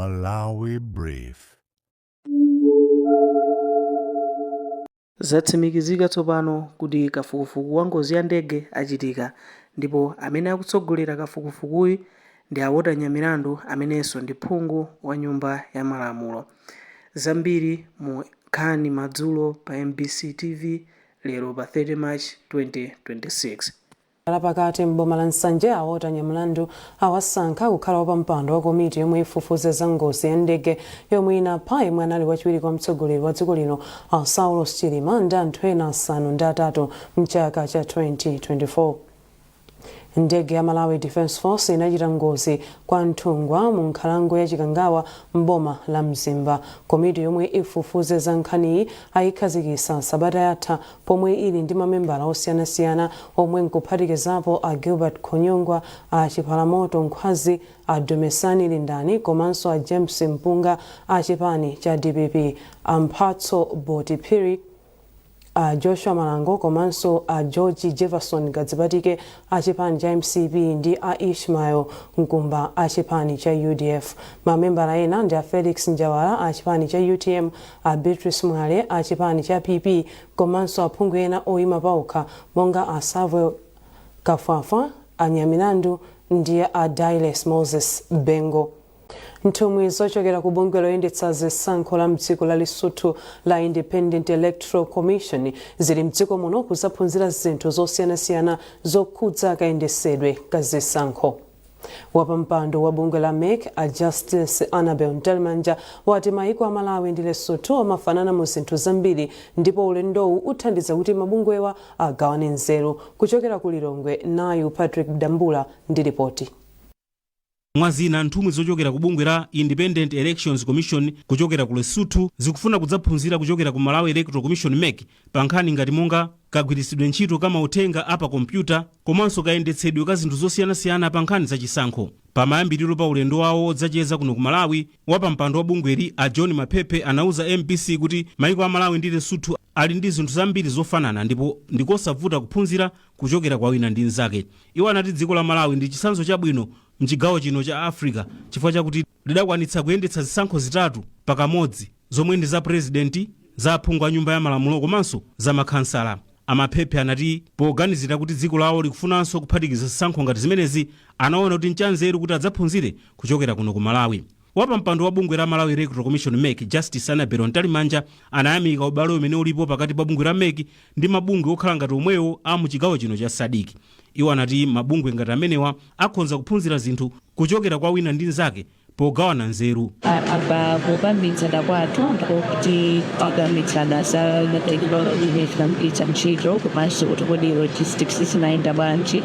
Malawi Brief. Zatsimikizika tsopano kuti kafukufuku wa ngozi ya ndege achitika ndipo amene akutsogolera kafukufukuyu ndi a Walter Nyamilandu, amenenso ndi phungu wa Nyumba ya Malamulo. Zambiri mu Nkhani Madzulo pa mbc TV lero pa 30 March 2026. Lapakati m'boma la Nsanje, a Walter Nyamilandu, awasankha kukhala wapampando wa komiti yomwe ifufuze za ngozi ya ndege yomwe inapha yemwe anali wachiwiri kwa mtsogoleri wa dziko lino, a Saulos Chilima, ndi anthu ena 8 mchaka cha 2024. Ndege ya Malawi Defence Force inachita ngozi kwa Nthungwa mu nkhalango ya Chikangawa m'boma la Mzimba. Komiti yomwe ifufuze za nkhaniyi ayikhazikitsa sabata yatha, pomwe ili ndi mamembala osiyanasiyana omwe nkuphatikizapo a Gilbert Khonyongwa, a Chipalamoto Nkhwazi, a Dumesani Lindani komanso a James Mpunga a chipani cha DPP, a Mphatso Botiphiri, a Joshua Malango komanso a George Jefferson Gadzipatike a chipani cha MCP ndi a Ishmael Nkumba a chipani cha UDF. Mamembala ena ndi a Felix Njawala a chipani cha UTM, a Beatrice Mwale a chipani cha PP komanso aphungu ena oyima paokha monga a Samuel Kafwafwa, a Nyamilandu ndi a Dailes Moses Bengo. Nthumwi zochokera ku bungwe loyendetsa zisankho la mdziko la Lesotho la Independent Electoral Commission zili mdziko muno kuzaphunzira zinthu zosiyanasiyana zokhudza kayendesedwe ka zisankho. Wapampando wa bungwe la MEC, a Justice Annabel Mtalimanja, wati maiko a Malawi ndi Lesotho amafanana mu zinthu zambiri ndipo ulendowu uthandiza kuti mabungwewa agawane nzeru. Kuchokera ku Lilongwe, nayu Patrick Dambula ndi ripoti. Mwazina, nthumwi zochokera ku bungwe la Independent Elections Commission kuchokera ku Lesotho zikufuna kudzaphunzira kuchokera ku Malawi Electoral Commission, MEC, pa nkhani ngati monga kagwiritsidwe ntchito ka mauthenga a pa kompyuta komanso kayendetsedwe ka zinthu zosiyanasiyana pa nkhani zachisankho. Pamayambiriro pa ulendo wawo wodzacheza kuno ku Malawi, wapampando wa bungweli, a John Maphephe, anauza MBC kuti maiko a Malawi ndi Lesotho ali ndi zinthu zambiri zofanana ndipo ndikosavuta kuphunzira kuchokera kwa wina ndi mnzake. Iwo anati dziko la Malawi ndi chitsanzo chabwino mchigawo chino cha Africa chifukwa chakuti lidakwanitsa kuyendetsa zisankho zitatu pakamodzi, zomwe ndi za purezidenti, za aphungu a Nyumba ya Malamulo komanso za makhansala. Amaphephe anati poganizira kuti dziko lawo likufunanso kuphatikiza zisankho ngati zimenezi, anaona kuti nchanzeru kuti adzaphunzire kuchokera kuno ku Malawi. Wapampando wa bungwe la Malawi Electoral Commission, MEC, Justice Annabel Mtalimanja, anayamika ubale umene ulipo pakati pa bungwe la MEC ndi mabungwe okhala ngati omwewo a muchigawo chino cha SADC. Iwo anati mabungwe ngati amenewa akhonza kuphunzira zinthu kuchokera kwa wina ndi mnzake pogawana nzeru. Apa kukambitsana kwathu ndikokuti tikambitsana za technology imene tinagwiritsa ntchito, komanso kuti kodi logistics zimayenda bwanji,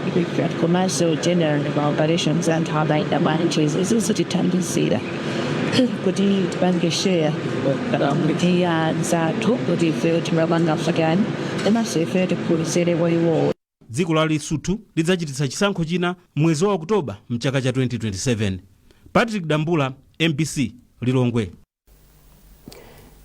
komanso general ma operations anthu amayenda bwanji. Izi zitithandizira kuti tipange share ndi anzathu kuti ife timapanga motani, komanso ife tiphunzire kwa iwowo. Dziko la Lesotho lidzachititsa chisankho china mwezi wa Okutoba mchaka cha 2027. Patrick Dambula, MBC, Lilongwe.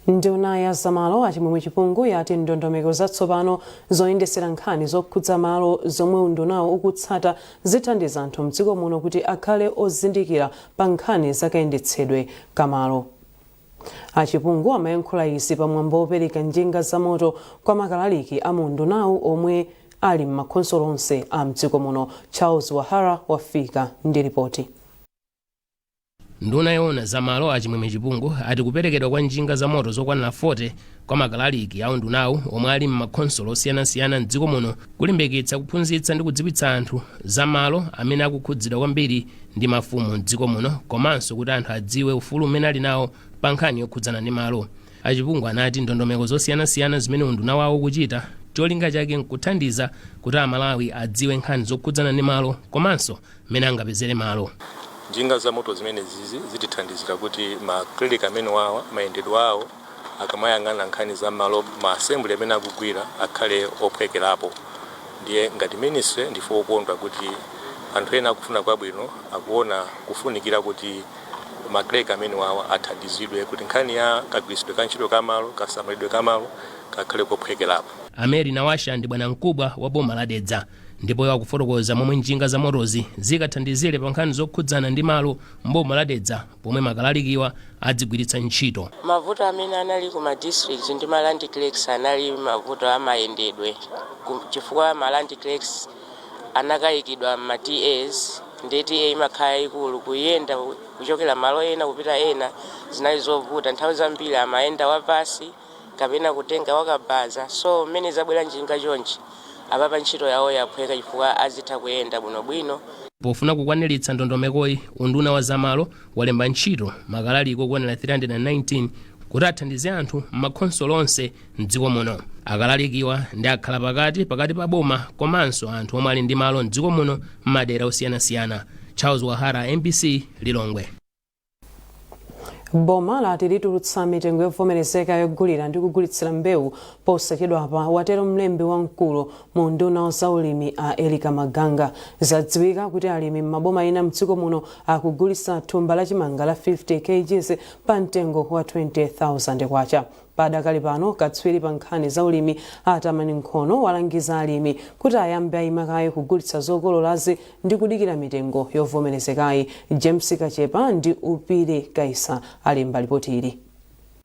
Nduna ya zamalo, Achimwemwe Chipungu, yati ndondomeko zatsopano zoyendesera nkhani zokhudza malo zomwe undunawo ukutsata zithandiza anthu mdziko muno kuti akhale ozindikira pa nkhani zakayendetsedwe kamalo. Achipungu amayankhula izi pamwambo wopereka njinga zamoto kwa makalaliki a mu undunawu omwe ali m'makhonsolo onse a mdziko muno. Charles Wahara wafika ndi ripoti. Nduna yoona zamalo, Achimwemwe Chipungu, ati kuperekedwa kwa njinga za moto zokwanira 40 kwa makalaliki a undunawu omwe ali m'makhonsolo osiyanasiyana mdziko muno kulimbikitsa kuphunzitsa ndi kudziwitsa anthu za malo amene akukhudzidwa kwambiri ndi mafumu mdziko muno, komanso kuti anthu adziwe ufulu umene ali nawo pa nkhani yokhudzana ndi malo. Achipungu anati ndondomeko zosiyanasiyana zimene unduna wawo ukuchita, cholinga chake nkuthandiza kuti Amalawi adziwe nkhani zokhudzana ndi malo komanso mmene angapezere malo. Njinga za moto zimene zizi zitithandizira kuti ma clerk amene wawa mayendedwe awo akamayang'ana nkhani za malo, ma assembly amene akugwira akhale ophwekerapo. Ndiye ngati ministry ndife okondwa kuti anthu ena akufuna kwabwino akuona kufunikira kuti ma clerk amene wawa athandizidwe kuti nkhani ya kagwiritsidwe ka ntchito ka malo, kasamalidwe ka malo kakhale kophwekerapo. Ameri Nawasha ndi bwanamkubwa wa boma la Dedza. Ndipo iwo akufotokoza momwe njinga za motozi zikathandizire pa nkhani zokhudzana ndi malo mboma la Dedza pomwe makalalikiwa adzigwiritsa ntchito. Mavuto amene anali ku ma districts ndi ma land clerks anali mavuto amayendedwe, chifukwa ma land clerks anakayikidwa ma TAs, ndi TA imakhala yayikulu. Kuyenda kuchokera malo ena kupita ena zinali zovuta. Nthawi zambiri amayenda wapasi kapena kutenga wakabaza. So mmene zabwera njinga chonchi apapa, ntchito yawo yaphweka chifukwa azitha kuyenda bwinobwino. Pofuna kukwaniritsa ndondomekoyi, unduna wa zamalo walemba ntchito makalaliko okwanira 319 kuti athandize anthu m'makhonsolo onse mdziko muno. Akalalikiwa ndi akhala pakati pakati pa boma komanso anthu omwe ali ndi malo mdziko muno m'madera osiyanasiyana. Charles Wahara, MBC, Lilongwe. Boma lati litulutsa mitengo yovomerezeka yogulira ndi kugulitsira mbewu posachedwapa, watero mlembi wamkulu mu unduna wa zaulimi a Elika Maganga. Zadziwika kuti alimi m'maboma ena mdziko muno akugulitsa thumba la chimanga la 50 kgs pa mtengo wa 20,000 kwacha. Padakali pano, katswiri pa nkhani za ulimi a Tamani Nkhono walangiza alimi kuti ayambe ayimakaye kugulitsa zokololazi ndi kudikira mitengo yovomerezekayi. James Kachepa ndi Upire Kaisa alemba ripoti ili.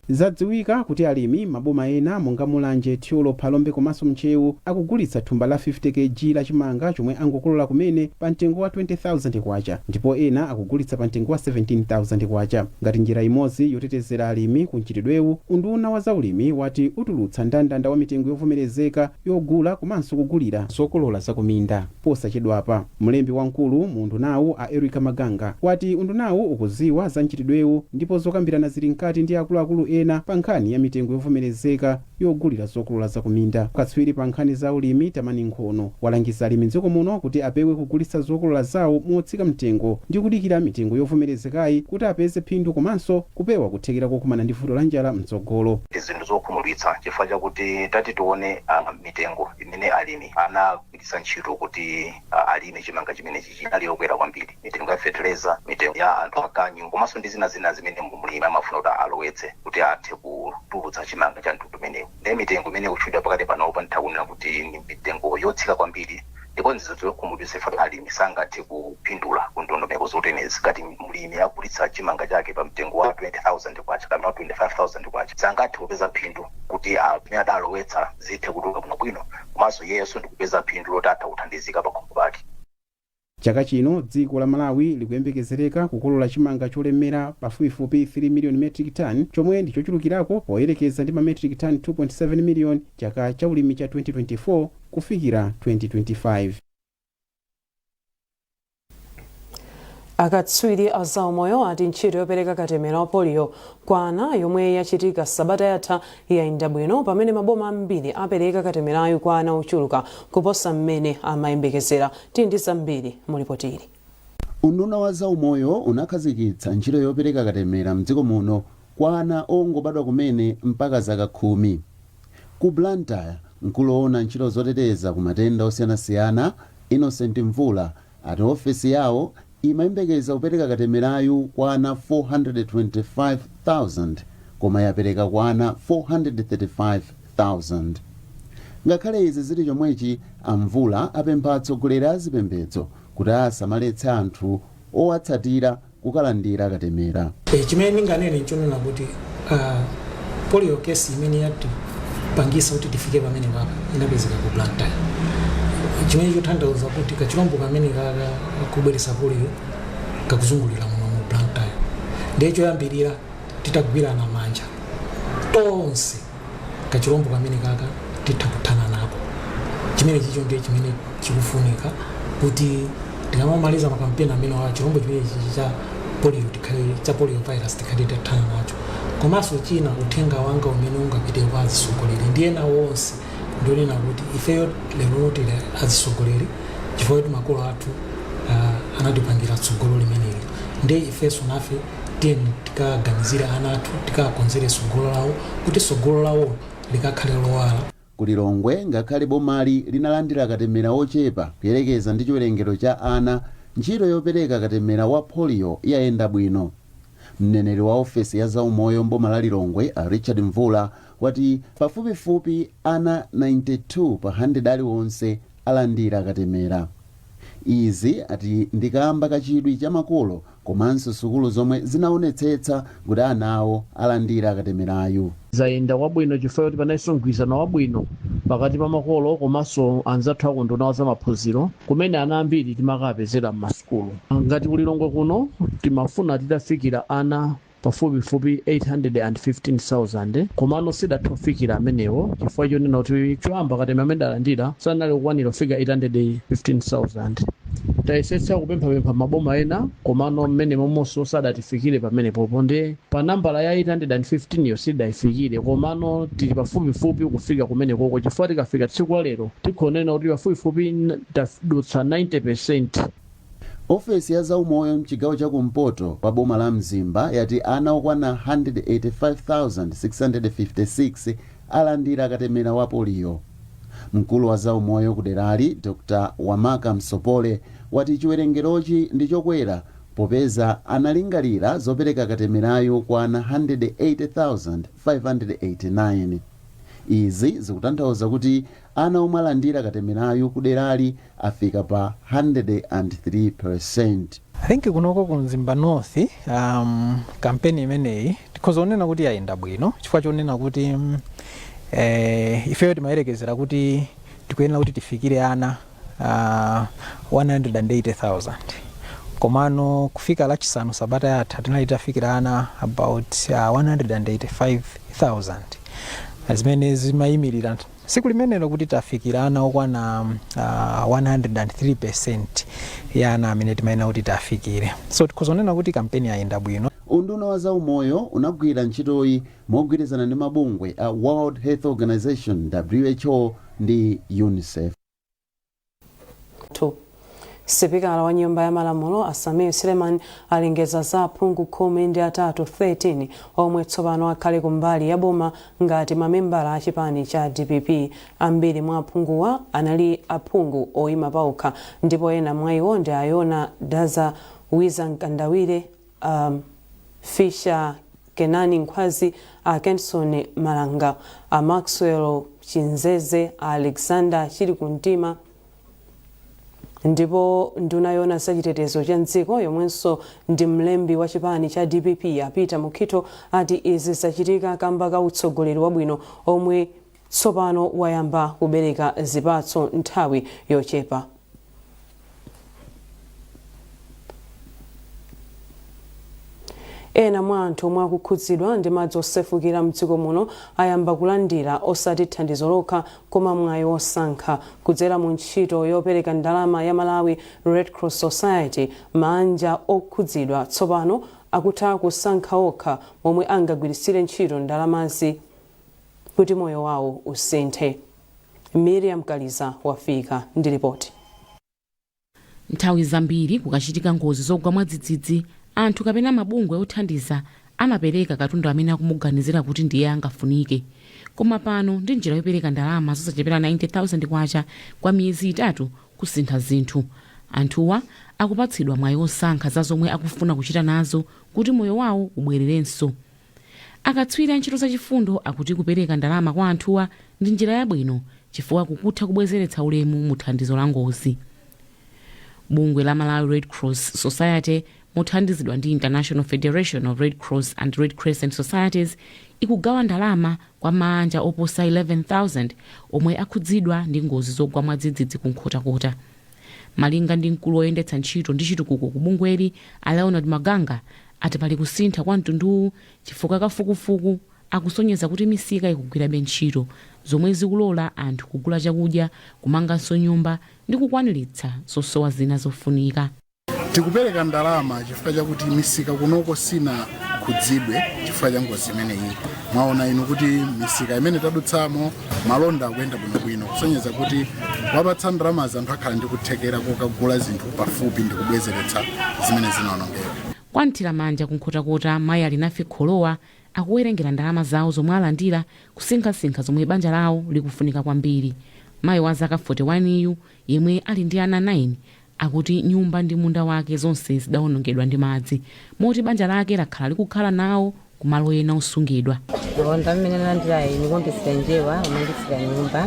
Zadziwika kuti alimi maboma ena monga Mulanje, Thyolo, Phalombe komanso Mchewu akugulitsa thumba la 50 kg la chimanga chomwe angokolola kumene pa mtengo wa 20,000 kwacha, ndipo ena akugulitsa pa mtengo wa 17,000 kwacha. Ngati njira imodzi yotetezera alimi ku mchitidwewu, unduna wa zaulimi wati utulutsa ndandanda wa mitengo yovomerezeka yogula komanso kugulira zokolola zakuminda posachedwapa. Mlembi wamkulu mu undunawu a Erika Maganga wati undunawu ukuziwa za mchitidwewu ndipo zokambirana zili mkati ndi akuluakulu ena pa nkhani ya mitengo yovomerezeka yogulira zokolola zakuminda. Katswiri pa nkhani za ulimi Tamani Nkhono walangiza alimi mdziko muno kuti apewe kugulitsa zokolola zawo motsika mtengo ndi kudikira mitengo yovomerezekayi kuti apeze phindu komanso kupewa kuthekera kokumana ndi vuto la njala mtsogolo. Ndi zinthu zokhumudwitsa chifukwa chakuti tati tione mitengo imene alimi anagwiritsa ntchito kuti alime chimanga chimenechi chinali yokwera kwambiri: mitengo ya fertilizer, mitengo ya anthu aganyu, komanso ndi zina zina zimene mlimi amafuna kuti alowetse kuti athe kutulutsa chimanga cha mtundu umenewu. Ndiye mitengo imene ikutchulidwa pakati panopa nditha kunena kuti ni mitengo yotsika kwambiri, ndipo nzizo zokhumudwitsa chifukwa alimi sangathe kupindula ku ndondomeko zotenezi. Ngati mlimi agulitsa chimanga chake pa mtengo wa 20,000 kwacha kapena 25,000 kwacha, sangathe kupeza phindu kuti amene adalowetsa zithe kutuluka bwinobwino, komanso iyeyenso ndikupeza phindu loti atha kuthandizika pa khomo pake. Chaka chino dziko la Malawi likuyembekezereka kukolola chimanga cholemera pafupifupi 3 million metric ton, chomwe ndi chochulukirako poyerekeza ndi ma metric ton 2.7 million chaka cha ulimi cha 2024 kufikira 2025. Akatswiri a zaumoyo ati ntchito yopereka katemera wa polio kwa ana yomwe yachitika sabata yatha yayenda bwino, pamene maboma ambiri apereka katemerayu kwa ana ochuluka kuposa mmene amayembekezera. Tili ndi zambiri mu ripoti ili. Unduna wa zaumoyo unakhazikitsa ntchito yopereka katemera mdziko muno kwa ana ongobadwa kumene mpaka zaka 10. Ku Blantyre, mkulu woona ntchito zoteteza ku matenda osiyanasiyana Innocent Mvula ati ofesi yawo imayembekeza kupereka katemerayu kwa ana 425,000 koma yapereka kwa ana 435,000. Ngakhale izi zili chomwechi, a Mvula apempha atsogoleri a zipembedzo kuti asamaletse anthu owatsatira kukalandira katemera. Chimene ndinganene nchonena kuti polio case imene yatipangisa kuti tifike pamene papa inapezeka ku Blantyre, chimene chotanthauza kuti kachilombo kamene kakubweretsa polio kakuzungulira muno mu Blantyre. Ndiye choyambirira, titagwirana manja tonse, kachilombo kamene kaka titha kuthana nako. Chimene chicho ndiye chimene chikufunika, kuti tikamamaliza makampeni amene wa chilombo chimene chichi cha polio tikhale, cha polio virus, tikhale titathana nacho. Komanso china, uthenga wanga umene ungapite kwa azitsogoleri ndi ena wonse ndionena kuti ifeyo lero tili azitsogoleri chifukwa kuti makolo athu anatipangira tsogolo limeneli. Ndiye ifenso nafe tiyeni tikaganizire ana athu, tikakonzere tsogolo lawo kuti tsogolo lawo likakhale lowala. Ku Lilongwe, ngakhale bomali linalandira katemera ochepa kuyerekeza ndi chiwerengero cha ana, ntchito yopereka katemera wa polio yayenda bwino. Mneneri wa ofesi ya zaumoyo mboma la Lilongwe a Richard Mvula wati pafupifupi ana 92 pa 100 aliwonse alandira katemera. Izi ati ndikamba kachidwi cha makolo komanso sukulu zomwe zinaonetsetsa kuti ana awo alandira katemerayu. Zayenda kwabwino chifukwa choti panalinso mgwirizano wabwino pakati pa makolo komanso anzathu akunduna za maphunziro, kumene ana ambiri timakapezera m'masukulu. Ngati kulilongwe kuno timafuna titafikira ana pafupifupi 815,000, komano sidatha kufikira amenewo chifukwa chonena kuti choyamba katemera amene adalandira sanali kukwanira kufika 815,000. Tayesetsa kupemphapempha maboma ena, komano mmene momonso sadatifikire pamenepopo, ndi pa nambala ya 815 yo sidayifikire, komano tili pafupifupi kufika kumenekoko chifukwa tikafika tsiku la lero tikhonena kuti pafupifupi tadutsa 90. Ofesi ya zaumoyo mchigawo chakumpoto pa boma la Mzimba yati ana okwana 185,656 alandira katemera wa poliyo. Mkulu wa zaumoyo kuderali, Dr Wamaka Msopole, wati chiwerengerochi ndi chokwera popeza analingalira zopereka katemerayo kwa ana 180,589. Izi zikutanthauza kuti ana omwe alandira katemerayo kuderali afika pa 103. I think kunoko ku Mzimba North, kampeni imeneyi tikhoza kunena kuti yayenda bwino chifukwa chonena kuti ifeyo timayerekezera kuti tikuyenera kuti tifikire ana 180,000, komano kufika Lachisanu sabata yatha tinali tafikira ana about 185,000, zimene zimayimirira tsiku limenelo kuti tafikira ana okwana 103% ya ana amene timayenera kuti tafikire. So tikhoza kunena kuti kampeni yayenda bwino. Unduna wa zaumoyo unagwira ntchitoyi mogwirizana ndi mabungwe a World Health Organization, WHO, ndi UNICEF. Sipikala wa Nyumba ya Malamulo a Sameer Suleman alengeza za aphungu 13, 13 omwe tsopano akhale kumbali ya boma ngati mamembala a chipani cha DPP. Ambiri mwa aphunguwa anali aphungu oyima paokha, ndipo ena mwa iwo ndi a Yona Daza, Wiza Mkandawire, Fisher Kenani Nkhwazi, a Kenson Malanga, a Maxwell Chinzeze, a Alexander Chilikuntima. Ndipo nduna yoona zachitetezo cha mdziko, yomwenso ndi mlembi wa chipani cha DPP, a Peter Mukhito, ati izi zachitika kamba ka utsogoleri wabwino omwe tsopano wayamba kubereka zipatso nthawi yochepa. Ena mwa anthu omwe akukhudzidwa ndi madzi osefukira mdziko muno ayamba kulandira osati thandizo lokha koma mwayi wosankha. Kudzera mu ntchito yopereka ndalama ya Malawi Red Cross Society, maanja okhudzidwa tsopano akutha kusankha okha momwe angagwiritsire ntchito ndalamazi kuti moyo wawo usinthe. Miriam Kaliza wafika ndi ripoti. Nthawi zambiri kukachitika ngozi zogwa mwadzidzidzi, anthu kapena mabungwe othandiza amapereka katundu amene akumuganizira kuti ndiye angafunike. Koma pano ndi njira yopereka ndalama zosachepera K90,000 kwa miyezi 3 kusintha zinthu. Anthuwa akupatsidwa mwayi wosankha za zomwe akufuna kuchita nazo kuti moyo wawo ubwererenso. Akatswiri a ntchito zachifundo akuti kupereka ndalama kwa anthuwa ndi njira yabwino chifukwa kukutha kubwezeretsa ulemu mu thandizo la ngozi. Bungwe la Malawi Red Cross Society, mothandizidwa ndi International Federation of Red Cross and Red Crescent Societies, ikugawa ndalama kwa maanja oposa 11,000 omwe akhudzidwa ndi ngozi zogwa mwadzidzidzi ku Nkhotakota. Malinga ndi mkulu woyendetsa ntchito ndi chitukuko ku bungweli, a Leonard Maganga, ati pali kusintha kwa mtunduwu chifukwa kafukufuku akusonyeza kuti misika ikugwirabe ntchito, zomwe zikulola anthu kugula chakudya, kumanganso nyumba ndi kukwaniritsa zosowa zina zofunika. Tikupereka ndalama chifukwa chakuti misika kunoko sinakhudzidwe chifukwa cha ngozi imeneyi. Mwaona inu kuti misika imene tadutsamo malonda akuyenda bwinobwino, kusonyeza kuti wapatsa ndalamazi anthu akhala ndi kuthekera kokagula zinthu pafupi ndi kubwezeretsa zimene zinaonongeka. Kwa Mthiramanja ku Nkhotakota, mayi Alinafe Kholowa akuwerengera ndalama zawo zomwe alandira kusinkhasinkha zomwe banja lawo likufunika kwambiri. Mayi wa zaka 41 yu, yemwe ali ndi ana 9, akuti nyumba ndi munda wake zonse zidawonongedwa ndi madzi, moti banja lake lakhala likukhala nawo kumalo ena osungidwa. Ndalama imene nalandirayi nikumbisira njerwa umangisira nyumba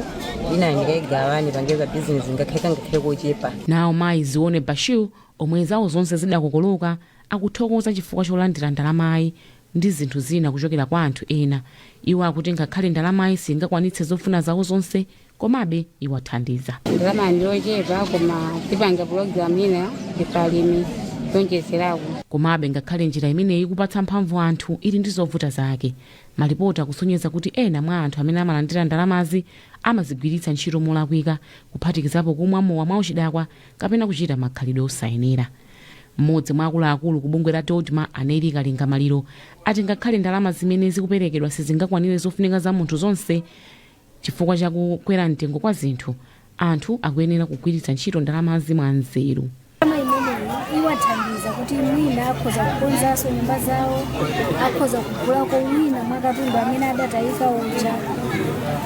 ina ndikayigawa nipangeza bizinesi ngakhale ngakhale kochepa. Nawo mayi Zione Bashir, omwe zawo zonse zidakokoloka, akuthokoza chifukwa cholandira ndalamayi ndi zinthu zina kuchokera kwa anthu ena. Iwo akuti ngakhale ndalamayi singakwanitse zofuna zawo zonse, komabe iwathandiza. Ndalama ndiyochepa, koma tipanga pulogalamu ina ife alimi yonjezerako. Komabe ngakhale njira imeneyi ikupatsa mphamvu anthu, ili ndi zovuta zake. Malipoti akusonyeza kuti ena mwa anthu amene amalandira ndalamazi amazigwiritsa ntchito molakwika, kuphatikizapo kumwa mowa mwauchidakwa kapena kuchita makhalidwe osayenera. Mmodzi mwa akuluakulu ku bungwe la DoDMA, Aneli Kalinga Maliro, ati ngakhale ndalama zimene zikuperekedwa sizingakwanire zofunika za munthu zonse chifukwa chakukwera mtengo kwa zinthu, anthu akuyenera kugwiritsa ntchito ndalamazi mwa nzeru. Ndalama imeneyi iwathandiza kuti mwina akhoza kukonzanso nyumba zawo, akhoza kugulako wina mwa katundu amene adatayika uja.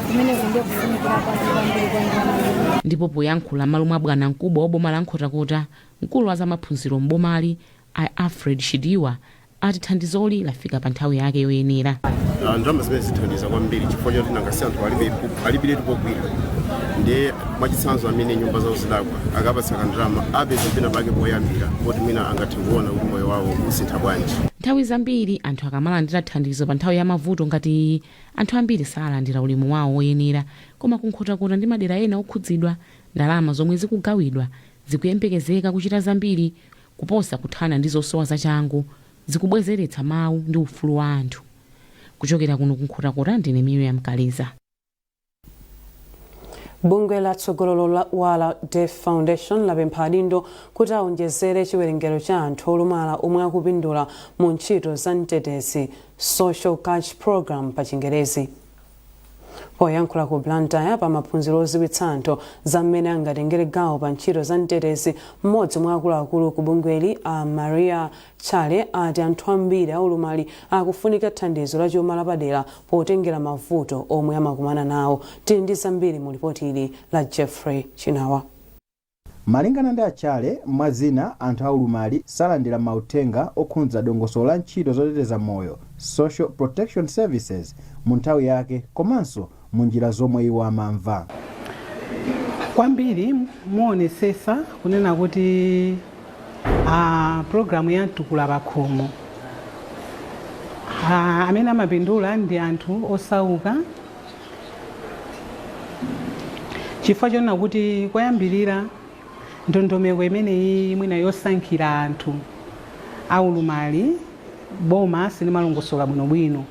Kumeneko ndiye kufunikira kwake kwambiri kwa ndalama imeneyi. Ndipo poyankhula m'malo mwa bwana mkubwa wa boma la Nkhotakota, mkulu wa zamapfunziro m'bomali a Alfred Chidiwa ati thandizoli lafika pa nthawi yake yoyenera. Ndalama zimene zithandiza kwambiri chifukwa choti nangasi anthu alibiretu pogwira. Ndiye mwachitsanzo amene nyumba zawo zidagwa, akapatsa kandalama apeza pena pake poyambira poti mwina angathe kuona kuti moyo wawo usintha bwanji. Nthawi zambiri anthu akamalandira thandizo pa nthawi ya mavuto ngati iyi, anthu ambiri salandira ulemu wawo woyenera. Koma kuNkhotakota ndi madera ena okhudzidwa, ndalama zomwe zikugawidwa zikuyembekezeka kuchita zambiri kuposa kuthana ndi zosowa zachangu. Zikubwezeretsa mawu ndi ufulu wa anthu. Kuchokera kuno kuNkhotakota, ndine Miriam Kaliza. Bungwe la Tsogolo Lowala Deaf Foundation lapempha adindo kuti aonjezere chiwerengero cha anthu olumala omwe akupindula mu ntchito za mtetezi, Social Catch Program pa Chingerezi. Poyankhula ku Blantyre pa maphunziro oziwitsa anthu za mmene angatengere gawo pa ntchito za mtetezi, mmodzi mwa akuluakulu ku bungweli a Maria Chale ati anthu ambiri aulumali akufunika thandizo la chuma lapadera potengera mavuto omwe amakumana nawo. Tili ndi zambiri mu lipoti ili la Jeffrey Chinawa. Malingana ndi Achale, mwazina anthu aulumali salandira mauthenga okhudza dongosolo la ntchito zoteteza moyo, Social Protection Services, mu nthawi yake komanso mu njira zomwe iwo amamva. Kwambiri muonesesa kunena kuti pulogalamu ya Mtukula Pakhomo, amene amapindula ndi anthu osauka, chifukwa chonena kuti koyambirira ndondomeko imeneyi mwina yosankhira anthu aulumali boma silimalongosola bwinobwino.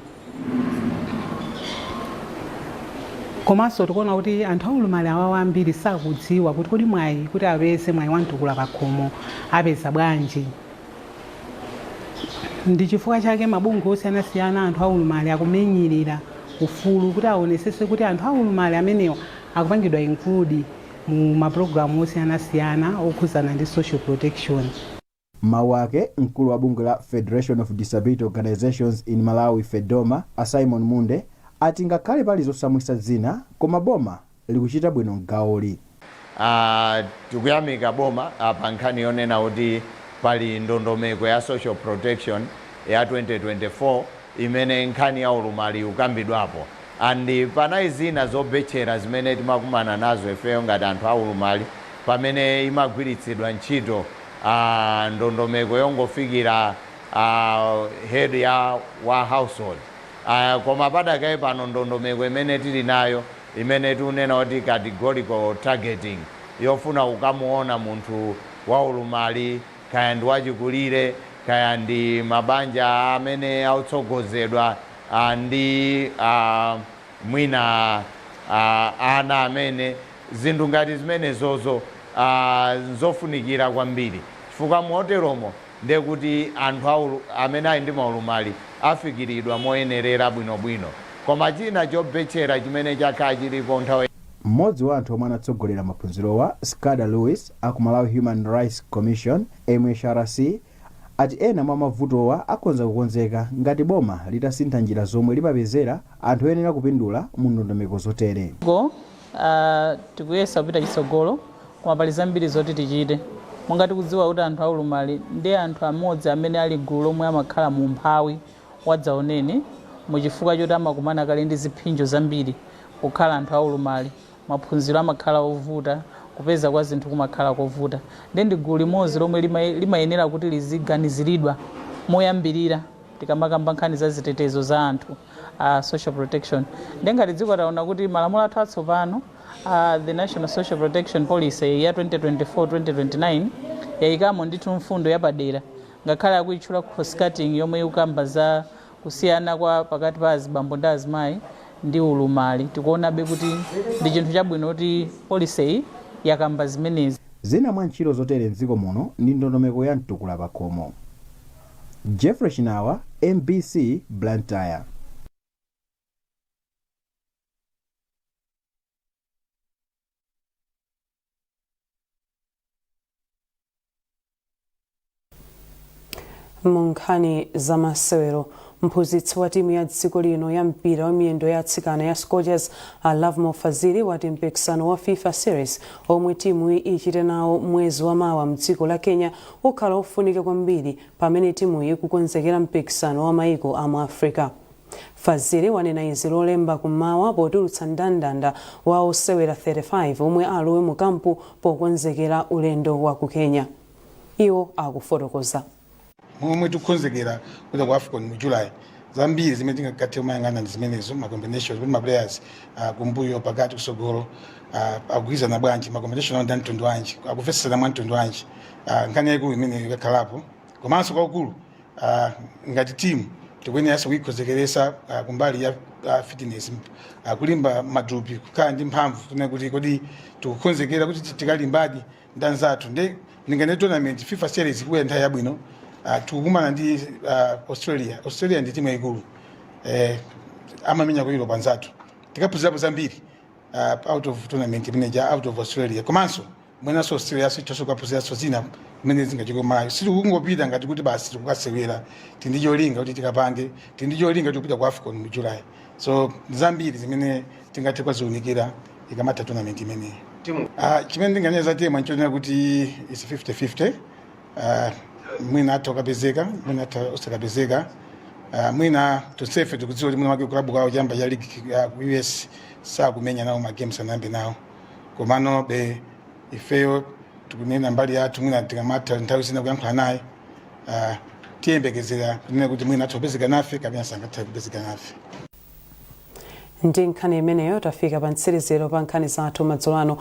Komanso tikuona kuti anthu aulumali awawa ambiri sakudziwa kuti kodi mwayi kuti apeze mwayi wa Mtukula Pakhomo apeza bwanji. Ndi chifukwa chake mabungwe osiyanasiyana anthu aulumali akumenyerera ufulu kuti aonesese kuti anthu aulumali amenewa akupangidwa include mu mapulogalamu osiyanasiyana okhuzana ndi social protection. M'mawu ake, mkulu wa bungwe la Federation of Disability Organizations in Malawi, FEDOMA, a Simon Munde ati ngakhale pali zosamwisa zina, koma boma likuchita bwino m'gawoli. Tikuyamika boma pa nkhani yonena kuti pali ndondomeko ya social protection ya 2024 imene nkhani ya ulumali ikukambidwapo, and panali zina zobetchera zimene timakumana nazo ifeyo ngati anthu aulumali pamene imagwiritsidwa ntchito ndondomeko yongofikira head ya wa household. Koma padakaye pano ndondomeko imene tili nayo imene tikunena kuti categorical targeting, yofuna kukamuona munthu waulumali, kaya ndi wachikulire, kaya ndi mabanja amene akutsogozedwa ndi mwina ana, amene zinthu ngati zimenezozo nzofunikira kwambiri, chifukwa moteromo ndiye kuti anthu amene ali ndi maulumali afikiridwa moyenerera bwinobwino. Koma china chobetchera chimene chakhala chilipo nthawi Mmodzi wa anthu omwe anatsogolera maphunzirowa, Scada Lewis aku Malawi Human Rights Commission, MHRC, ati ena mwa mavutowa akhoza kukonzeka ngati boma litasintha njira zomwe limapezera anthu oyenera kupindula mu ndondomeko zotere. Go tikuyesa kupita chitsogolo, koma pali zambiri zoti tichite. Monga tikudziwa kuti anthu aulumali ndi anthu amodzi amene ali gulu lomwe amakhala mu umphawi wadzaoneni. Muchifukwa choti amakumana kale ndi ziphinjo zambiri kukhala anthu aulumali, maphunziro amakhala ovuta, kupeza kwa zinthu kumakhala kovuta. Ndi gulu limodzi lomwe limayenera kuti liziganiziridwa moyambirira tikamakamba nkhani za zitetezo za anthu, social protection. Ndi ngati dziko taona kuti malamulo athu atsopano, the National Social Protection Policy ya 2024-2029, yayikamo ndithu mfundo yapadera, ngakhale akuyitchula cross cutting, yomwe ikukamba za kusiyana kwa pakati pa azibambo ndi azimayi ndi ulumali. Tikuonabe kuti ndi chinthu chabwino kuti policy iyi yakamba zimenezi. Zina mwa ntchito zotere mdziko muno ndi ndondomeko ya Mtukula Pakhomo. Jeffrey Chinawa, MBC, Blantyre. Mu nkhani zamasewero, mphunzitsi wa timu ya dziko lino ya mpira wa miyendo ya atsikana ya Scorchers, a Lovemore Fazili, wati mpikisano wa FIFA Series omwe timu ichite nawo mwezi wa mawa mdziko la Kenya ukhala ofunika kwambiri pamene timuyi ikukonzekera mpikisano wa maiko a mu Africa. Fazili wanena izi Lolemba kummawa potulutsa mndandanda wa osewera 35 omwe alowe mu kampu pokonzekera ulendo wa ku Kenya. Iwo akufotokoza. Momwe tikukonzekera kupita ku AFCON mu July, zambiri zimene tingathe kumayang'ana ndi zimenezo, ma combinations, kuti ma players kumbuyo, pakati, kusogolo akugwirizana bwanji, ma combination awo ndi amtundu wanji, akumvetsetsana mwa mtundu wanji. Nkhani yayikulu imeneyo ikakhalapo. Komanso kwakukulu, ngati team tikuyeneranso kuyikonzekeresa kumbali ya fitness, kulimba matupi, kukhala ndi mphamvu, kunena kuti kodi tikukonzekera kuti tikalimbadi ndi anzathu. Ndi ndingane tournament FIFA Series ikuya nthawi yabwino. Tikukumana ndi Australia. Australia ndi timu yayikulu, amamenya ku Europe anzathu. Tikaphunzirapo zambiri out of tournament imeneja, out of Australia, komanso mwenanso Australia sithoso kukaphunziranso zina kumene zingachoke Malawi. Sitikungopita ngati kuti basi tikukasewera, tindi cholinga kuti tikapange, tindi cholinga tikupita ku AFCON mu July. So zambiri zimene tingathe kwaziunikira ikamatha tournament imeneyi. Chimene ndinganene za Temwa nchonena kuti is 50-50. Mwina atha kukapezeka, mwina atha osakapezeka. Mwina tonsefe tikudziwa kuti mwina wake kulabu kwawo chamba cha league ku US sakumenya nawo ma games, anayambe nawo. Komano be ifeyo tikunena mbali yathu, mwina tikamatha nthawi zina kuyankhula naye, tiyembekezera kunena kuti mwina atha kupezeka nafe kapena sangathe kupezeka nafe. Ndi nkhani imeneyo tafika pa mtsiriziro pa nkhani zathu madzulo ano.